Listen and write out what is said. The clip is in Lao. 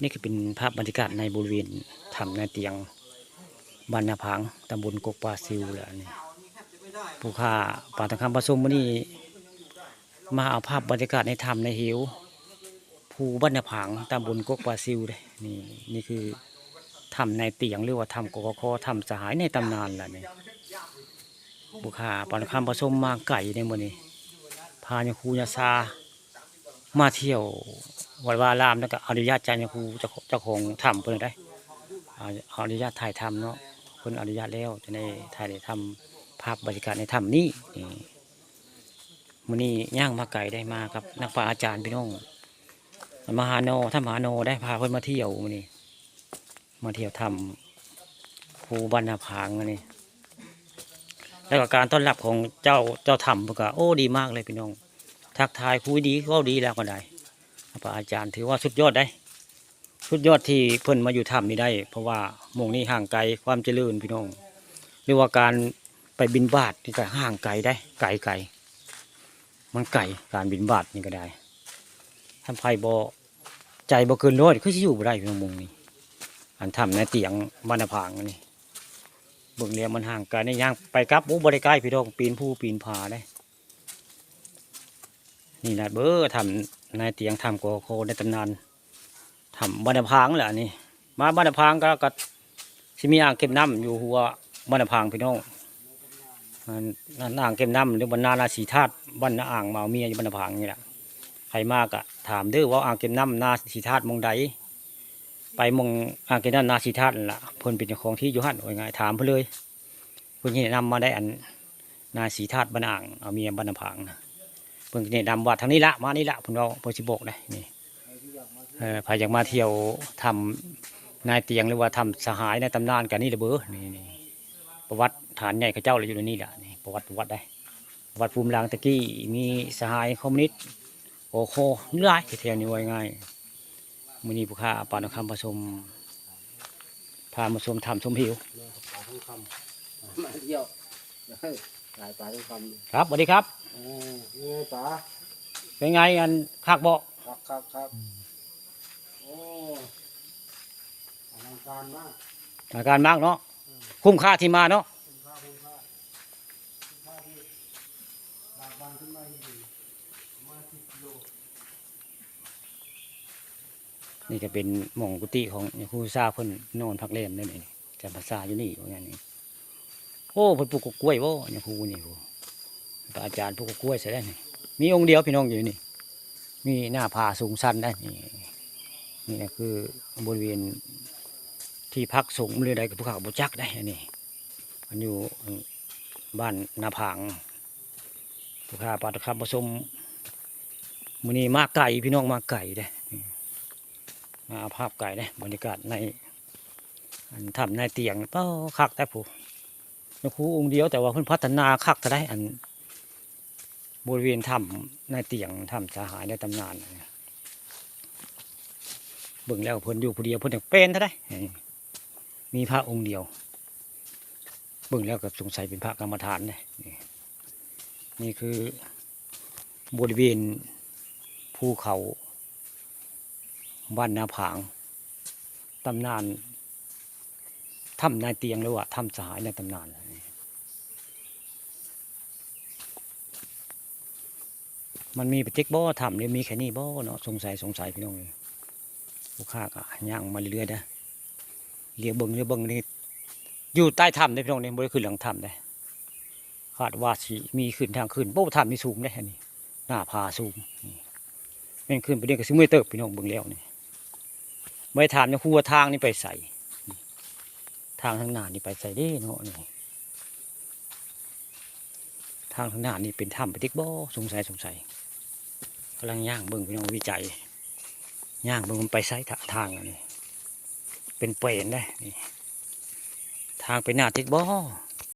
ນີ້ຄືເປັນພາບບັນຍາກາດໃນບໍລິເວນຖ້ຳນາຍຕຽງ ບ້ານນາຜາງ ຕຳບົນກົກປາຊິວແຫຼະ. ນີ້ ຜູ້ຂ້າປາທອງຄຳປາຊົມມື້ນີ້ມາເອົາພາບບັນຍາກາດໃນຖ້ຳໃນເຫວ ພູບ້ານນາຜາງ ຕຳບົນກົກປາຊິວເດ້. ນີ້ ນີ້ຄືຖ້ຳນາຍຕຽງ ຫຼືວ່າຖ້ຳ ກຂ ຖ້ຳສະຫາຍໃນຕຳນານລະນີ້. ຜູ້ຂ້າປານຄຳປະສົມມາໄກໃນມື້ນີ້ ພາຍາຄູຍາຊາມາທ່ຽວວັດວາອາລາມ ແລ້ວກໍອະນຸຍາດຈາກຍາຄູເຈົ້າ ເຈົ້າຂອງຖ້ຳເພິ່ນໄດ໋ ອາ ອະນຸຍາດຖ່າຍທຳເນາະ. ເພິ່ນອະນຸຍາດແລ້ວ ຈະໄດ້ຖ່າຍໄດ້ທຳພາບບັນຍາກາດໃນຖ້ຳນີ້. ນີ້ ມື້ນີ້ຍ່າງມາໄກໄດ໋ ມາກັບນັກປາຊນອາຈານພີ່ນ້ອງ ມາຫາໜໍ່ ຖ້ຳຫາໜໍ່ໄດ໋ ພາເພິ່ນມາທ່ຽວມື້ນີ້. ມາທ່ຽວຖ້ຳພູບ້ານນາຜາງອັນນີ້ ແລ້ວກໍການຕ້ອນຮັບຂອງເຈົ້າ ເຈົ້າຖ້ຳເພິ່ນກໍ ໂອ້ ດີມາກເລີຍພີ່ນ້ອງ ທັກທາຍຄຸຍດີ ເວົ້າດີແລ້ວກໍໄດ້. ພະອາຈານຖືວ່າສຸດຍອດໄດ໋ ສຸດຍອດທີ່ເພິ່ນມາຢູ່ຖ້ຳນີ້ໄດ້ ເພາະວ່າໝ່ອງນີ້ຫ່າງໄກຄວາມຈະເລີນພີ່ນ້ອງ ຫຼືວ່າການໄປບິນບາດນີ້ກໍຫ່າງໄກໄດ໋ ໄກ ໄກ ມັນໄກ ການບິນບາດນີ້ກໍໄດ້. ຖ້າໃຜບໍ່ ໃຈບໍ່ເກີນຮ້ອຍ ຄືຊິຢູ່ບໍ່ໄດ້ພີ່ນ້ອງ ໝ່ອງນີ້ ອັນຖ້ຳນາຍຕຽງບ້ານນາຜາງອັນນີ້. ເບິ່ງແລ້ວມັນຫ່າງໄກນະ ຍ່າງໄປກັບ ໂອ້ ບໍ່ໄດ້ໃກ້ພີ່ນ້ອງ ປີນພູປີນຜາເດ້. ນີ້ລະເບີ ຖ້ຳນາຍຕຽງ ຖ້ຳ ກຂ ໃນຕຳນານ ຖ້ຳບ້ານນາຜາງແຫຼະອັນນີ້. ມາບ້ານນາຜາງກໍ ກໍຊິມີອ່າງເກັບນ້ຳຢູ່ຫົວບ້ານນາຜາງພີ່ນ້ອງ. ອັນ ອັນອ່າງເກັບນ້ຳ ຫຼືວ່ານາ ນາສີທາດ ບ້ານນາອ່າງມາເອົາເມຍຢູ່ບ້ານນາຜາງນີ້ລະ. ໃຜມາກະຖາມເດີ ເວົ້າອ່າງເກັບນ້ຳນາສີທາດໝ່ອງໃດ ໄປໝ່ອງອ່າງເກັບນ້ຳນາສີທາດນັ້ນລະ ເພິ່ນເປັນເຈົ້າຂອງທີ່ຢູ່ຫັ້ນ ເວົ້າງ່າຍໆ ຖາມເພິ່ນເລີຍ ເພິ່ນຊິແນະນຳມາໄດ້. ອັນນາສີທາດບ້ານອ່າງ ເອົາເມຍບ້ານນາຜາງນະ ເພິ່ນຊິແນະນຳວ່າທາງນີ້ລະ ມານີ້ລະ ເພິ່ນເວົ້າ ເພິ່ນຊິບອກໄດ໋ນີ້. ເອີ ໃຜຢາກມາທ່ຽວຖ້ຳນາຍຕຽງ ຫຼືວ່າຖ້ຳສະຫາຍໃນຕຳນານ ກະນີ້ລະເບີ ນີ້ ນີ້ ປະຫວັດຖານໃຫຍ່ເຂົາເຈົ້າລະຢູ່ໃນນີ້ລະ ນີ້ ປະຫວັດ ປະຫວັດໄດ໋ ປະຫວັດພູມຫຼັງແຕ່ກີ້ ມີສະຫາຍຄອມມູນິດ ໂອໂຄ ຫຼາຍແຖວນີ້ ເວົ້າງ່າຍໆ. ມື້ນີ້ຜູ້ຂ້າປານຄຳປະສົມ ພາມາຊົມຖ້ຳຊົມເຫວ ປາທອງຄຳ ມາທ່ຽວ ຂາຍປາທອງຄຳ. ຄັບ ສະຫວັດດີຄັບ. ເອີ ເປັນໄງປາ ເປັນໄງ ອັນ ຄັກບໍ່? ຄັກໆໆ. ອືມ ໂອ້ ອະລັງການມາກ ອະລັງການມາກເນາະ. ເອີ ຄຸ້ມຄ່າທີ່ມາເນາະ ຄຸ້ມຄ່າ ຄຸ້ມຄ່າ ຄຸ້ມຄ່າທີ່ບາກບານຂຶ້ນມາອີກ ປະມານສິບກິໂລ. ນີ້ກໍເປັນໝ່ອງກຸຕິຂອງຍາຄູຊາເພິ່ນນອນພັກແລມໄດ້ນີ້ ຈຳພາສາຢູ່ນີ້ວ່າຊັ້ນນີ້. ໂອ້ ເພິ່ນປູກກະກ້ວຍບໍ່ ຍາຄູນີ້ ພະອາຈານປູກກະກ້ວຍໃສ່ໄດ້ນີ້. ມີອົງດຽວພີ່ນ້ອງຢູ່ນີ້ ມີໜ້າຜາສູງຊັນໄດ໋ນີ້. ນີ້ກໍຄືບໍລິເວນທີ່ພັກສົງ ຫຼືໃດກໍຜູ້ຂ້າບໍ່ຈັກໄດ໋ ອັນນີ້ ອັນຢູ່ ອັນ ບ້ານນາຜາງ. ຜູ້ຂ້າປານຄຳປະສົມ ມື້ນີ້ມາໄກພີ່ນ້ອງ ມາໄກເດ້ ມາເອົາພາບໄກເດ້. ບັນຍາກາດໃນ ອັນ ຖ້ຳນາຍຕຽງ ປາ ຄັກແທ້ພຸ້ນ. ຍາຄູອົງດຽວ ແຕ່ວ່າເພິ່ນພັດທະນາຄັກເທົ່າໃດ ອັນ ບໍລິເວນຖ້ຳນາຍຕຽງ ຖ້ຳສະຫາຍໃນຕຳນານ. ເບິ່ງແລ້ວເພິ່ນຢູ່ຜູ້ດຽວ ເພິ່ນຍັງເປັນເທົ່າໃດ ມີພະອົງດຽວ. ເບິ່ງແລ້ວກໍສົງໄສເປັນພະກຳມະຖານເດ້. ນີ້ ນີ້ຄືບໍລິເວນພູເຂົາບ້ານນາຜາງ ຕຳນານຖ້ຳນາຍຕຽງ ຫຼືວ່າຖ້ຳສະຫາຍໃນຕຳນານ. ມັນມີປະຕິກບໍ່ ຖ້ຳນີ້ ມີແຄ່ນີ້ບໍ່ເນາະ? ສົງໄສ ສົງໄສພີ່ນ້ອງເອີຍ. ຜູ້ຂ້າກໍຍ່າງມາເລື້ອຍໆເດີ ຫຼຽວເບິ່ງ ຫຼຽວເບິ່ງນີ້ ຢູ່ໃຕ້ຖ້ຳເດ້ພີ່ນ້ອງນີ້ ບໍ່ໄດ້ຂຶ້ນຫຼັງຖ້ຳເດ້. ຄາດວ່າຊິມີຂຶ້ນທາງຂຶ້ນ ໂອ້ ຖ້ຳນີ້ສູງເດ້ ອັນນີ້ ໜ້າຜາສູງ ນີ້ ແມ່ນຂຶ້ນໄປນີ້ກໍຊິເມື່ອຍເຕີບ ພີ່ນ້ອງເບິ່ງແລ້ວນີ້. ໄວ້ຖາມຍາຄູວ່າທາງນີ້ໄປໃສ ທາງທາງໜ້ານີ້ໄປໃສເດ້ເນາະ ນີ້ ທາງທາງໜ້ານີ້ເປັນຖ້ຳປະຕິກບໍ່? ສົງໄສ ສົງໄສ ກຳລັງຍ່າງເບິ່ງພີ່ນ້ອງ ວິໄຈ ຍ່າງເບິ່ງມັນໄປໃສ ທາງອັນນີ້ ເປັນແປນເດ້ ນີ້ ທາງໄປໜ້າຕິກບໍ່?